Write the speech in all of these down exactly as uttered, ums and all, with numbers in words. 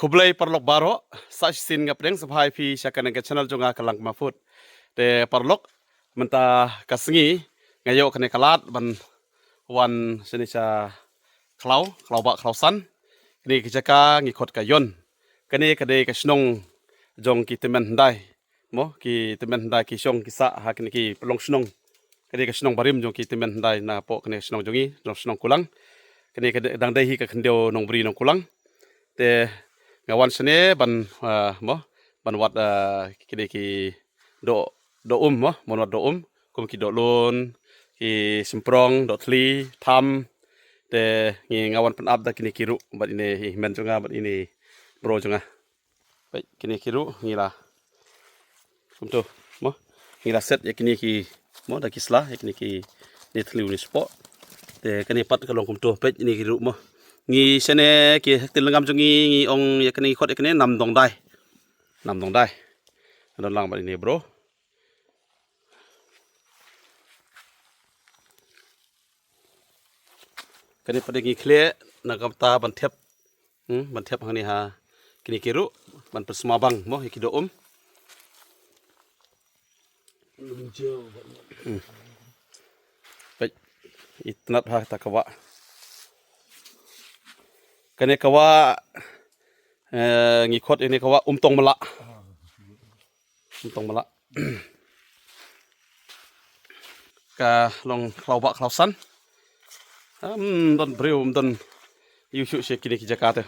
Khublei paralok baroh, sa shisien nga pdiang sngewbha ïa phi sha kane ka channel jong nga ka Langkma Food. Te paralok, mynta ka sngi nga ïoh kane ka lad ban wan shane sha Khlaw, Khlaw Bah Khlaw San. Kane ka jaka ngi khot ka Yon. Kane ka dei ka shnong jong ki tymmen hyndai. Mo, ki tymmen hyndai ki shong ki sah ha kine ki pynlong shnong. Kane ka shnong barim jong ki tymmen hyndai napoh kane ka shnong jong ngi, shnong, shnong Kulang. Kane ka dang dei hi ka khyndew Nongbri Nongkulang. Te nga wan shane ban, ah, mo, ban wad, ah, kine ki doh, doh um mo, ban wad doh um. Kum ki doh lun, ki symprong, doh thli, tham. Te ngi nga wan pynap da kine ki ruh bad ine i hynmen jong nga bad ine i bro jong nga. Peit kine ki ruh ngi la. Kumto, mo. Ngi la set ïa kine ki, mo, da ki sla ïa kine ki, ne thliew ne spot. Te kane pat ka long kumto, peit kine ki ruh mo. Ngi shane ki hek tin lengam jong ngi, ngi ong ïa kane, ngi khot ïa kane Nam Dong Dai. Nam Dong Dai. Don lang bad ine bro. Kane pat ngi khleh na ka bynta ban thep. Hmm, ban thep hangne ha kine ki ruh, ban pynsma bang mo ïa ki doh um. Hmm. Peit, itynnad ha kata ka wah. Kane ka wah, eh, ngi khot ine ka wah Umtong Mala. Umtong Mala. Ka long Khlaw Bah Khlaw San. Ym don briew, ym don ïu shuh sha kine ki jaka te.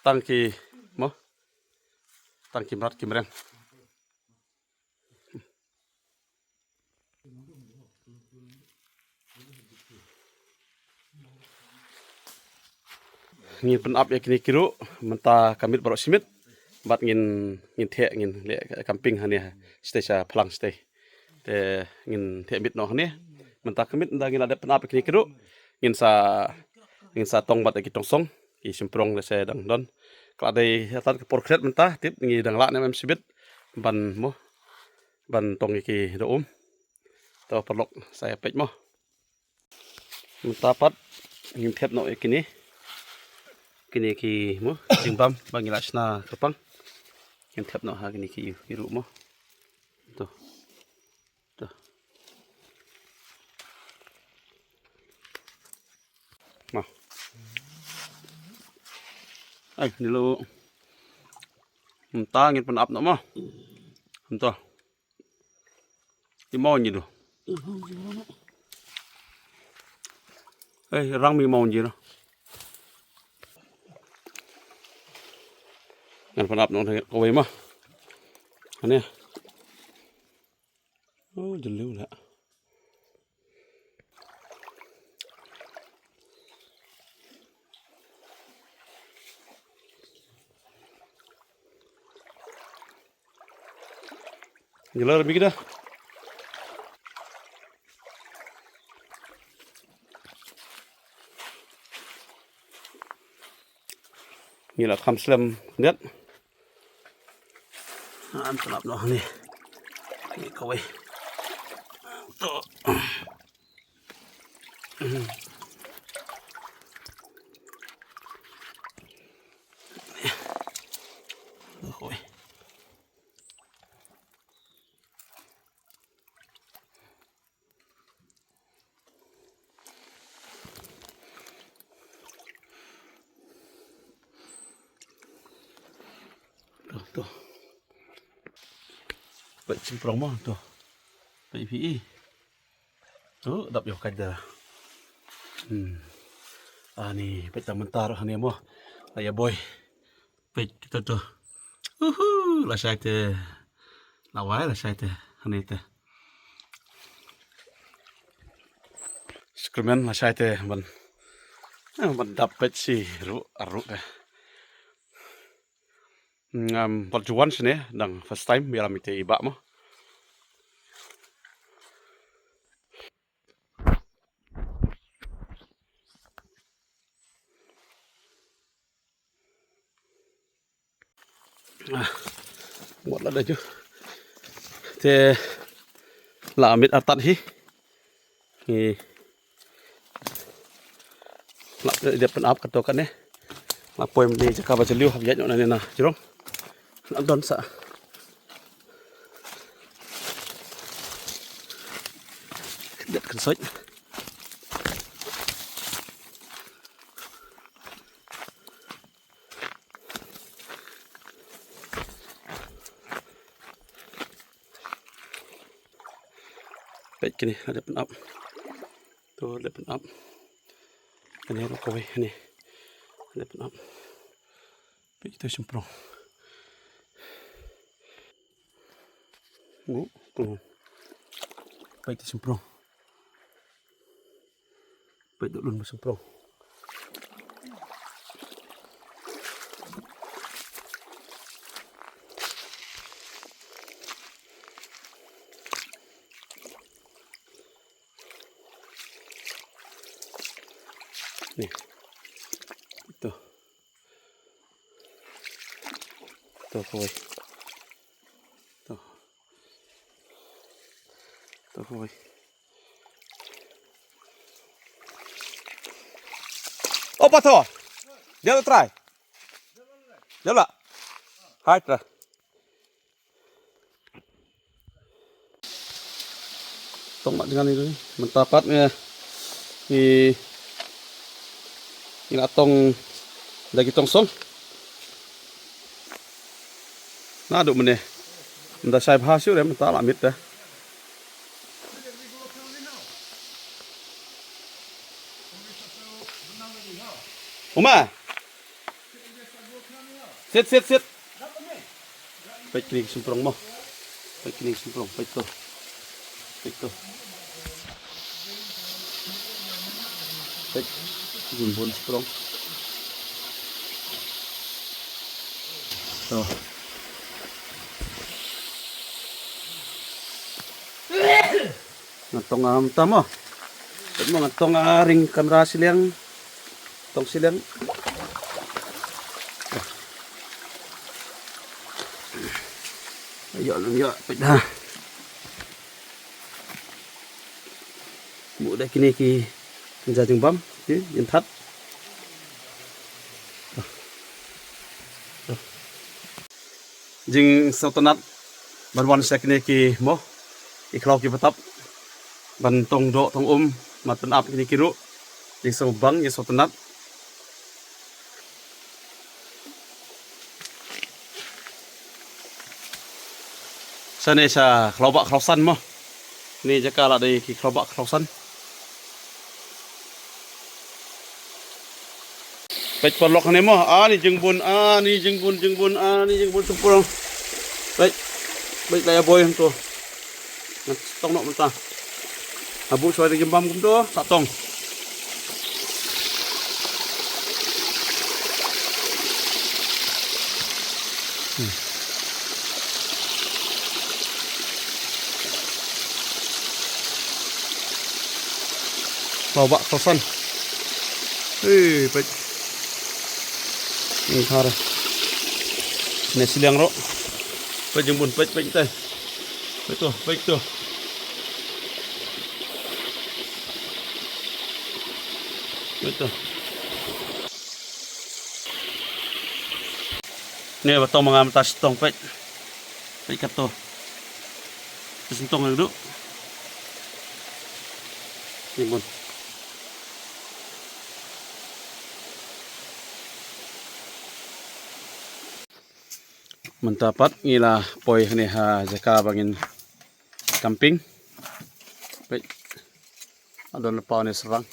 Tang ki, mo. Tang ki mrad ki mreng. Ngin pynap ïa kine ki ruh, mynta ka miet baroh shi miet. Bad ngin, ngin theh, ngin leh camping hangne, shatei sha phlang shatei. Te ngin theh miet noh hangne. Mynta ka miet, ynda ngin la dep pynap ïa kine ki ruh, ngin sa, ngin sa tong bad ïa ki tongsong, ki symprong lehse dang don. Ka la dei ïa tat ka por khret mynta, tip ngi dang lah ne em shibit ban mo, ban tong ïa ki doh um. To paralok sa ïa peit mo. Mynta pat ngin thep noh ïa kine. Kine ki mo, jingbam ba ngi la shna kyrpang. Ngin thep noh ha kine ki, ki ruh mo. To. To. Mo. Ai, ni lo. Mynta ngin pynap noh mo. Mynta. I maw ngi do. Eh, rang mi maw ngi do. Ngan pynap noh kawei ma. Ane. Oh, jylliew la. Jylliew mi kita. Ngi la kham slem khyndiat. An pynap noh ni. Ni kawei. To. Kawei. To, to. Peit symprong mo to. Peit phi i. To, dap ïa ka da. Hmm. Ani, peit ta mynta ruh ani mo. Ïa boi. Peit kita to. Uhu, lashai te. Lawei lashai te. Hangne te. Skremen lashai te ban. Eh, ban dap peit shi ruh, ruh te. Ngam pat ju wan shane, dang first time ïalam ïa ite i bah mo. Ah, mut la da ju. Te la miet artat hi. Ngi la dep pynap kato kane. La poi mynne jaka ba jylliew, hap ïaid noh na ne na jrong. Na don sa. Det kan soi. Peit kine, la dep pynap. To, la dep pynap. Kane ruh kawei, kane. La dep pynap. Peit to shymprong. Ngu, to. Peit to shymprong. Peit to lun ba shymprong. Ni. To. To kawei. To. To kawei. Opa to. Dia try. Dia la. Hai tra. Tong mat dengan itu. Mynta pat ngi, ngi, ngi la tong da ki tong song. Naduh mynne. Mynta shai bha shuh re, mynta la miet da. Uma. Sit, sit, sit. Peit kine ki shymprong mo. Peit kine ki shymprong, peit to. Peit to. Peit, jingpun shymprong. To. Nga tong, ah, mynta mo. Peit mo, nga tong, ah, ring kamera shiliang. Tong shiliang. Ïoh, ïoh, peit da. Buh da kine ki jynjar jingbam, ki jingthat. Jingsngewtynnat ban wan sha kine ki mo, ki khlaw ki btap, ban tong doh tong um, ban pynap kine ki ruh. Jingsngewbang, jingsngewtynnat. Shane sha khlaw bah khlaw san mo. Kine jaka la dei ki khlaw bah khlaw san. Peit paralok hangne mo, ani jingbun, ani jingbun, jingbun, ani jingbun shymprong. Peit, peit la ïa boi hangto. Ngan tong noh mynta. Habu shuwa da jingbam kumto, sa tong. Hmm. Khlaw bah khlaw san. Hei, peit. Ni thar. Ne shiliang ruh. Peit jingbun, peit, peit te. Peit to, peit to. Peit to. Ne ba tong ma nga mynta shi tong peit. Peit kato. Shi tong ruh. Ni bun. Mynta pat ngi la poi hangne ha jaka ba ngin camping. Peit. Adon la paw ne syrang.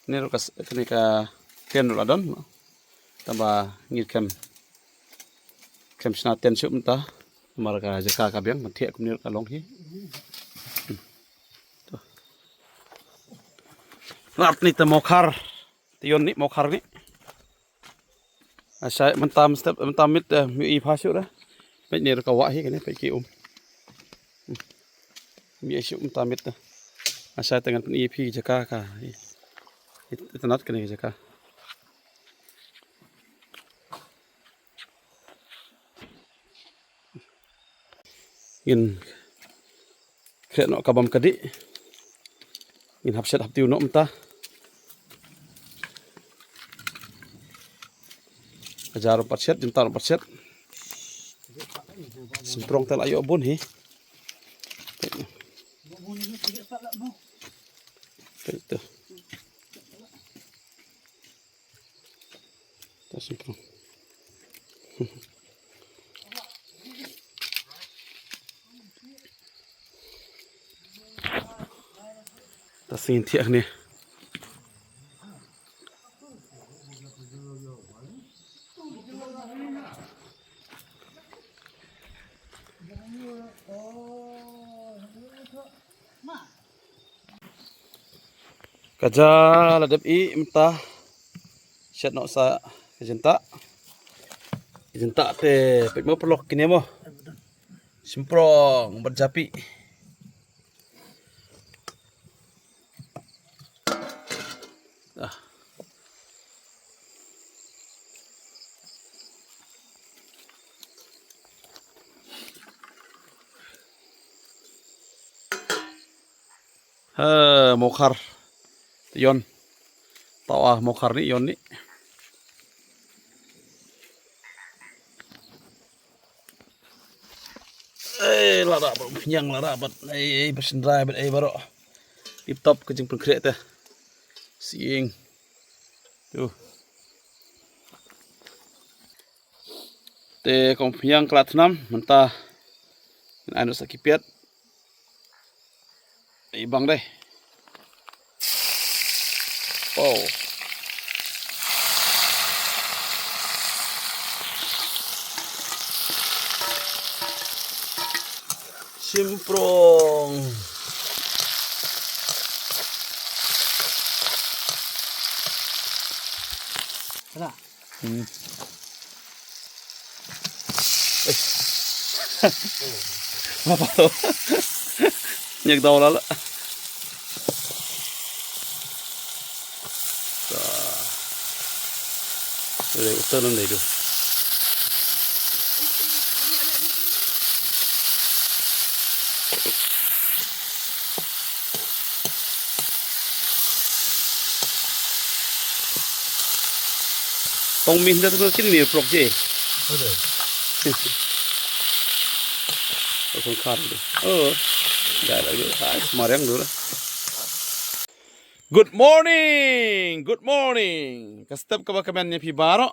Ne ruh ka s-, kane ka tent ruh la don. Tangba ngi khlem, khlem shna tent shuh mynta. Namar ka jaka ka biang, mynta kumne ruh ka long hi. Rat ni te Mawkhar. Te ïon ni Mawkhar ni. Asa mynta mynstep mynta miet, eh, miet i pha shuh da. Peit ne ruh ka wah hi kane peit ki um. Hmm. Miet shuh mynta miet da. Asa te ngan pyni phi jaka ka. I, i, itynnat kane jaka. Ngin khreh noh ka bam ka dih. Ngin hap shet hap tiew noh mynta. Ka ja ruh pat shet, jingtah ruh pat shet. Symprong te la ïoh bun hi. Peit to. Ta symprong. Ta sngewthiah ne. Ka ja la dep ih mynta. Shet noh sa ka jingtah. Ka jingtah te peit mo paralok kine mo. Symprong bad japi. Ah. Ha, mokhar. Ïon. Tawa mokhar ni ïon ni. Eh, la da bad pynïang la da bad. Eh, eh, ba shynrai bad eh baroh. Tip top ka jingpynkhreh te. Sieng. Tu. Te kong pynïang ka la thnam mynta. Ngin ai noh sa ki piat. Ei bang dei. Wow. Symprong. Kena. Hmm. Eh. Apa tu? Nyak daw lala. Dei uta nan dei tu. Tong min da tu kini ni prok je. Ada. Tong khar tu. Oh. Dah dah tu. Ai, semariang tu lah. Good morning. Good morning. Ka step kaba kmen ïa phi baroh.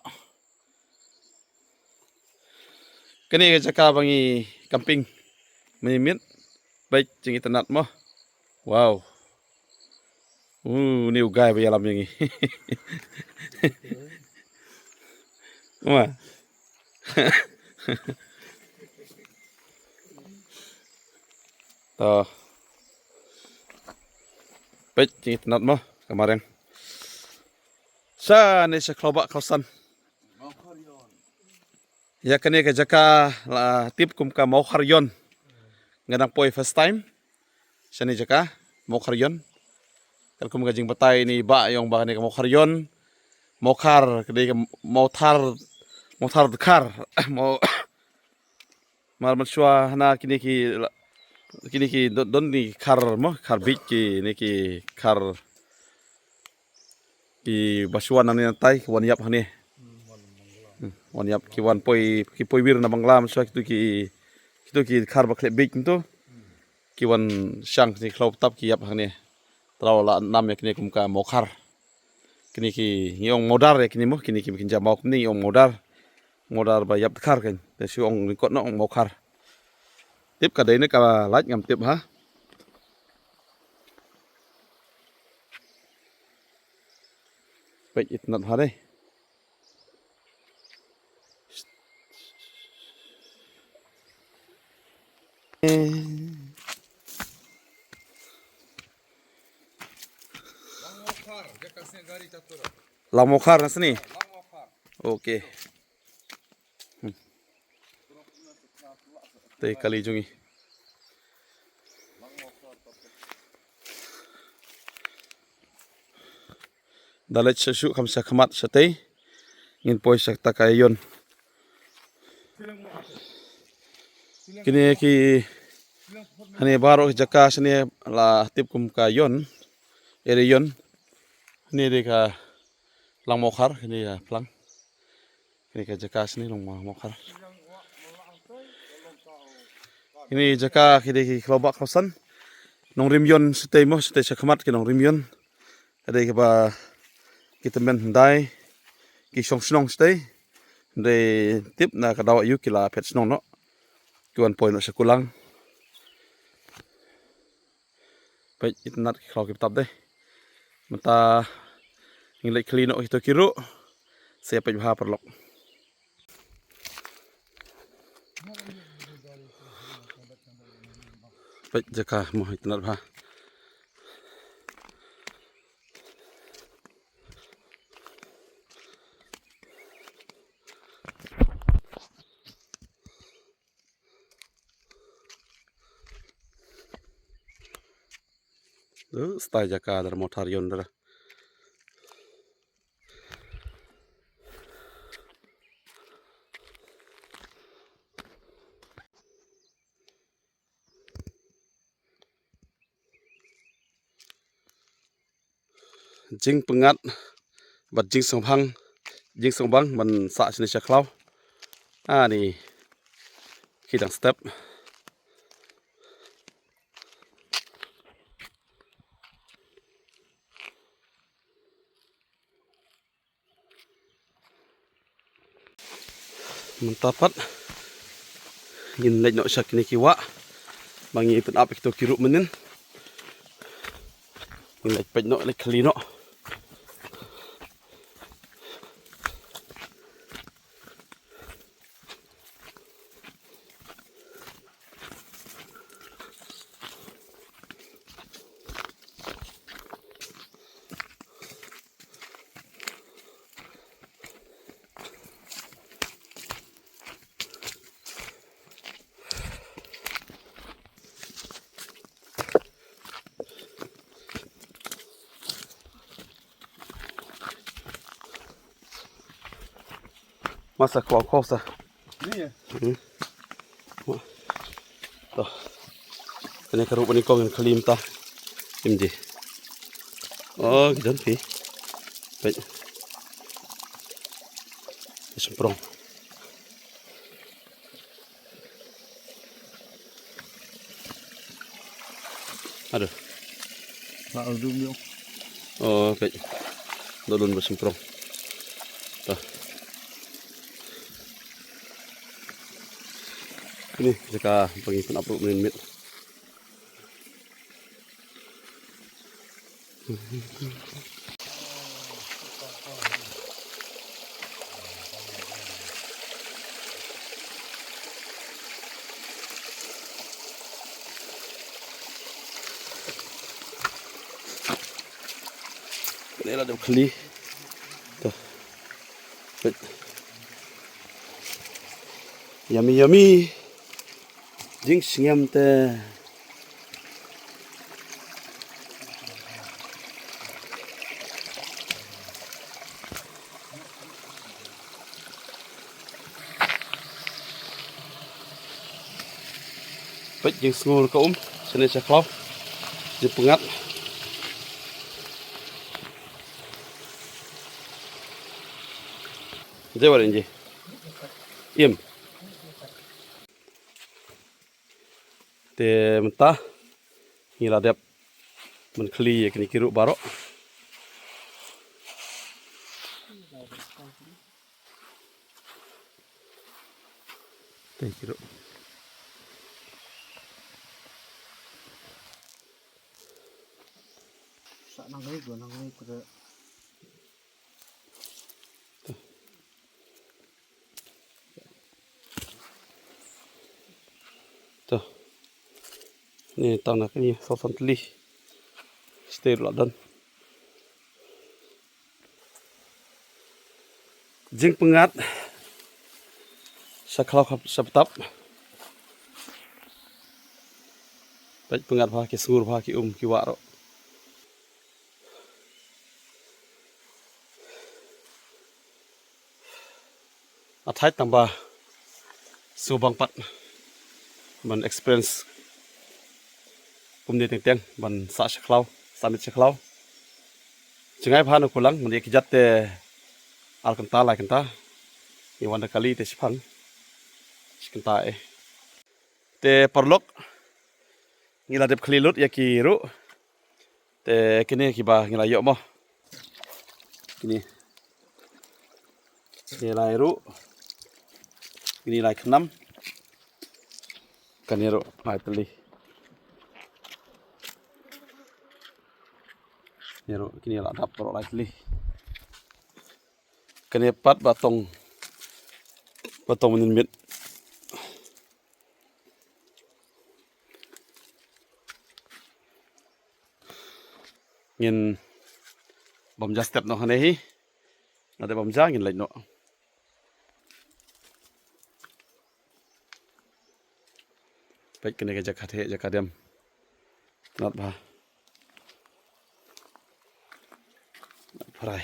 Kane ka jaka ba ngi camping mynmiet. Bad jingitynnat mo. Wow. Uh, ni u guy ba ïalam ïa ngi. Mo. To. Bad jingitynnat mo ka mariang. Sa ne sa khlawbah khlawsan. Ïa kane ka jaka la tip kum ka Mawkhar Ïon. Nga dang poi first time. Shane jaka Mawkhar Ïon. Katkum ka jingbatai ni ba ïong ba kane ka Mawkhar Ïon. Mawkhar ka dei ka Mawthar, Mawthar Dkhar. Maw Mar mynshuwa hana kine ki la-, kine ki don, don ni khar mo, khar bit kine ki khar ki ba shu wan nangne natai ki wan ïap hangne. Hmm, wan ïap ki wan poi, ki poi wir na Bangla mynshuwa kitu ki, kitu ki khar ba khleh bit kitu. Ki wan shang kine khlaw tap ki ïap hangne. Trai la nam ïa kine kum ka Mawkhar. Kine ki ngi ong mawdar ïa kine mo, kine ki kynja maw kine ngi ong mawdar. Mawdar ba ïap dkhar kan. Te shu ong lyngkot noh ong Mawkhar. Tip ka dei ne ka lait ngam tip ha. Peit itynnat ha dei. Lang Mawkhar, jaka sini gari catur. Lang Mawkhar na sini. Lang Mawkhar. Okay. Hmm. Te kali jong ngi. Da leit sha shuh kham sha khmat shatei. Ngin poi sha kata ka Ïon. Kine ki hane baroh jaka shane la tip kum ka Ïon. Area Ïon. Hane dei ka Lang Mawkhar, kine ka plang. Kane ka jaka shane long Mawkhar. Kine jaka ki dei ki khlaw bah khlaw san. Nongrim Ïon shatei mo, shatei shakhmat ki nongrim Ïon. Ka dei kaba ki tymmen hyndai ki shong shnong shatei. Hynrei tip na ka daw aïu ki la phet shnong noh. Ki wan poi noh sha Kulang. Peit itynnat ki khlaw ki btap de. Mynta ngi leit khlieh noh kito ki ruh. Sa ïa peit bha paralok. Peit jaka mo itynnat bha. Duh, stai jaka dara motor Ïon dara. Jingpyngngad bad jingsngewbang, jingsngewbang ban sah shane sha khlaw. Ani ki dang step. Mynta pat ngin leit noh sha kine ki wah ba ngi pynap ïa kito ki ruh mynnin. Ngin leit peit noh, leit khlieh noh. Masa khwa khwa sa. Ni ya. Hmm. To. Kane ka ruh ba nyngkong ngin khlieh mynta. Im ji. Oh, ki don phi. Peit. Ki shymprong. Aduh. Ba ul dum yo. Oh, peit. Doh lun ba shymprong. To. Kine jaka ba ngi pynap ruh mynmiet. Kane la dep khlieh. To. Peit. Yummy, yummy. Jingsngem te. Peit jingsngur ka um shane sha khlaw. Jingpyngngad. Jai warin ji. Im. Te mynta ngi la dep ban khlieh ïa kine ki ruh baroh. Te ki ruh. Sa nang lei, nang lei. To. Ni tang na kine saw san tylli. Stay la don. Jingpyngngad sha khlaw sha btap. Peit pyngngad bha ki sngur bha ki um ki wah ruh. Athait tang ba sngewbang pat ban experience kumne teng teng ban sah sha khlaw, sah miet sha khlaw. Jngai bha na Kulang, mynta ki jat te ar kynta lai kynta. Ngi wan da kali te shipang. Shikynta eh. Te paralok, ngi la dep khlieh lut ïa ki ruh. Te kine kiba ngi la ïoh mo. Kine. Kine lai ruh. Kine lai khnam. Kane ruh lai tylli. Kine ruh, kine la dap ruh lai tylli. Kane pat ba tong, ba tong mynmiet. Ngin bam ja step noh hangne hi. Nga dei bam ja ngin leit noh. Peit kane ka jaka theh jaka dem. Nat bha. Nat phrai.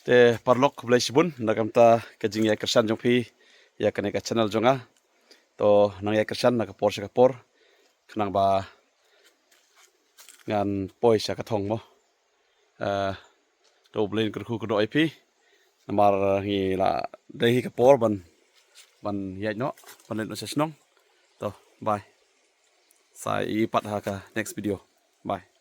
Te paralok, khublei shibun na ka bynta ka jingïakyrshan jong phi ïa kane ka channel jong nga. To nang ïakyrshan na ka por sha ka por khnang ba ngan poi sha ka thong mo. Eh, to U Blei un kyrkhu kyrdoh ïa phi. Namar ngi la dei hi ka por ban, ban ïaid noh, ban leit noh sha shnong. To, bye. Sa ïa pat ha ka next video. Bye.